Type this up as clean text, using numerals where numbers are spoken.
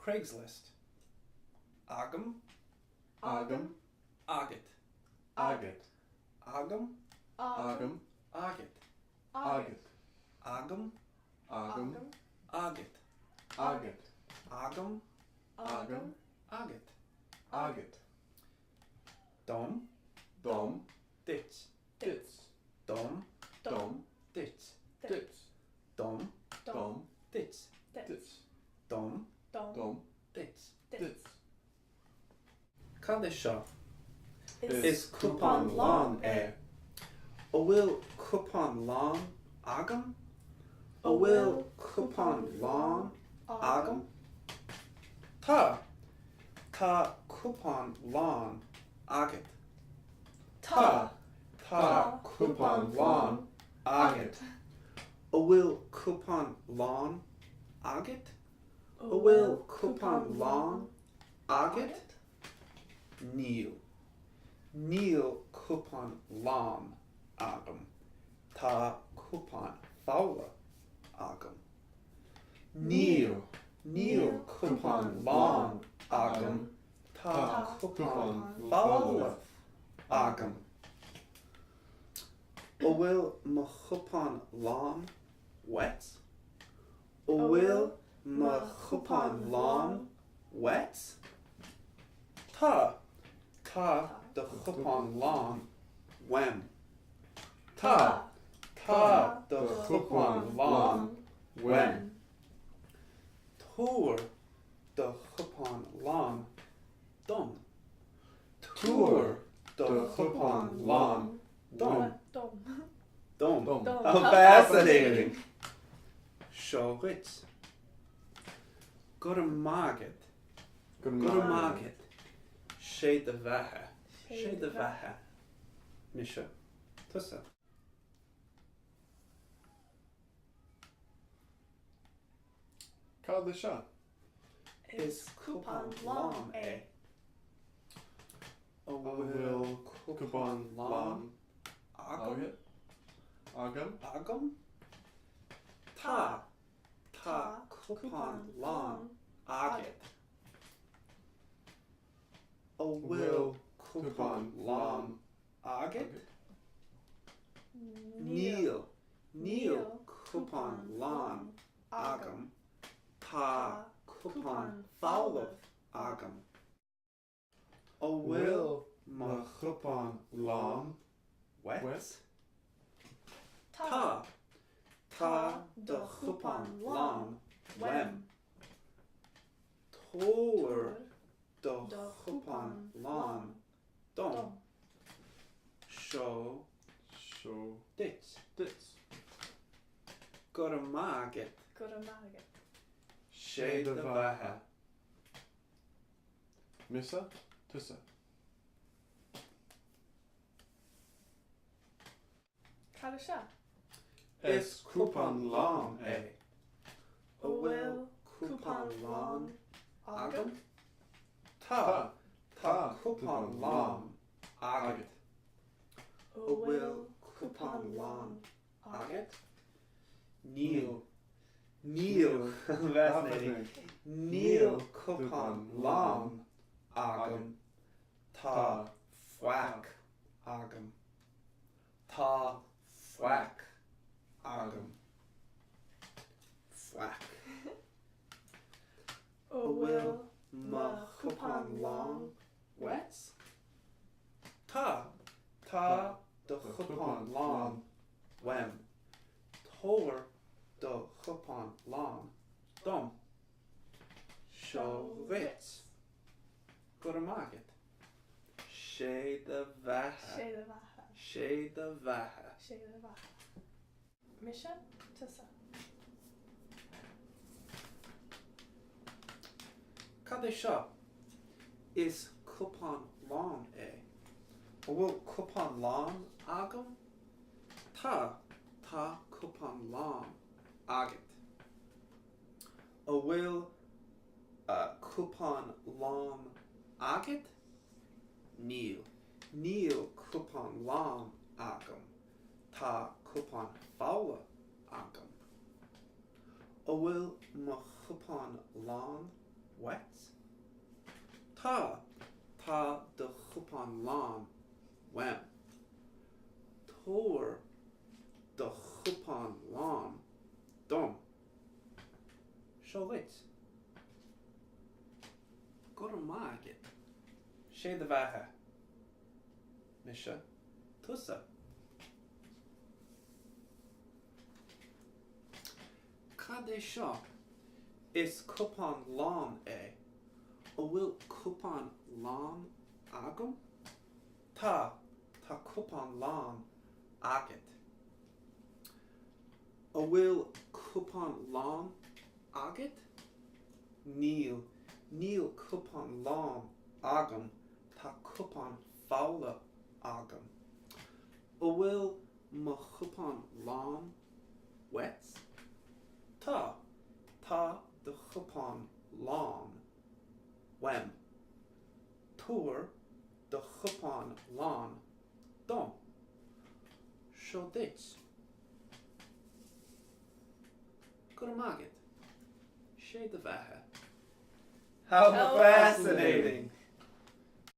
Craigslist. Agam. Agam. Agat. Agat. Agam. Agam. Agat. Agat. Agam. Agam. Agat. Agat. Agam. Agam. Agat. Agat. Dom. Dom. Duit. Duit. Dom. Dom. Duit. Duit. Dom. Dom. Duit. Duit. Dom. Dom. Duit. Duit. Cad é seo? Is Is cupán lán é. An bhfuil cupán lán agam? An bhfuil cupán lán agam? Tá. Tá cupán lán agat. Tá. Tá cupán lán agat. An bhfuil cupán lán agat? An bhfuil cupán lán agat? Níl. Níl cupán lán agam. Tá cupán folamh agam. Níl. Níl cupán lán agam. Tá cupán folamh agam. An bhfuil mo chupán lán uait? An bhfuil mo chupán lán uait? Tá. Tá do chupán lán uaim. Tá. Tá do chupán lán uaim. Tabhair do chupán lán dom. Tabhair do chupán lán dom. Dom. Dom. Dom. How fascinating! Seo dhuit. Go raibh maith agat. Go Go raibh maith agat. Sé do bheatha. Sé do bheatha. Mise. Tusa. Cad é seo? Is cupán lán é. An bhfuil cupán lán agam? Agam. Agam? Tá. Tá cupán lán agat. An bhfuil cupán lán agat? Níl. Níl cupán lán agam. Tá cupán folamh agam. An bhfuil mo chupán lán uait? Tá. Tá do chupán lán uaim. Tabhair do chupán lán dom. Seo Seo duit. duit. Go raibh maith agat. Go raibh maith agat. Sé do bheatha. Mise, tusa. Cad é seo? Is cupán lán é. An bhfuil cupán lán agam? Tá. Tá cupán lán agat. An bhfuil cupán lán agat? Níl. Níl. Fascinating. Níl cupán lán agam. Tá faic agam. Tá faic agam. Faic. An bhfuil mo chupán lán uait? Tá. Tá do chupán lán uaim. Tabhair do chupán lán dom. Seo dhuit. Go raibh maith agat. Sé do bheatha. Sé do bheatha. Sé do bheatha. Sé do bheatha. Mise, tusa. Cad é seo? Is cupán lán é. An bhfuil cupán lán agam? Tá. Tá cupán lán agat. An bhfuil cupán lán agat? Níl. Níl cupán lán agam. Tá cupán folamh agam. An bhfuil mo chupán lán uait? Uait? Tá, tá do chupán lán uaim. Tabhair do chupán lán dom. Seo dhuit. Go raibh maith agat. Sé do bheatha. Mise. Tusa. Cad é seo? Is cupán lán é. An bhfuil cupán lán agam? Tá, tá cupán lán agat. An bhfuil cupán lán agat? Níl, níl cupán lán agam, tá cupán folamh agam. An bhfuil mo chupán lán uait? Tá, tá do chupán lán uaim. Tabhair do chupán lán dom. Seo duit. Go raibh maith agat. Sé do bheatha. How fascinating!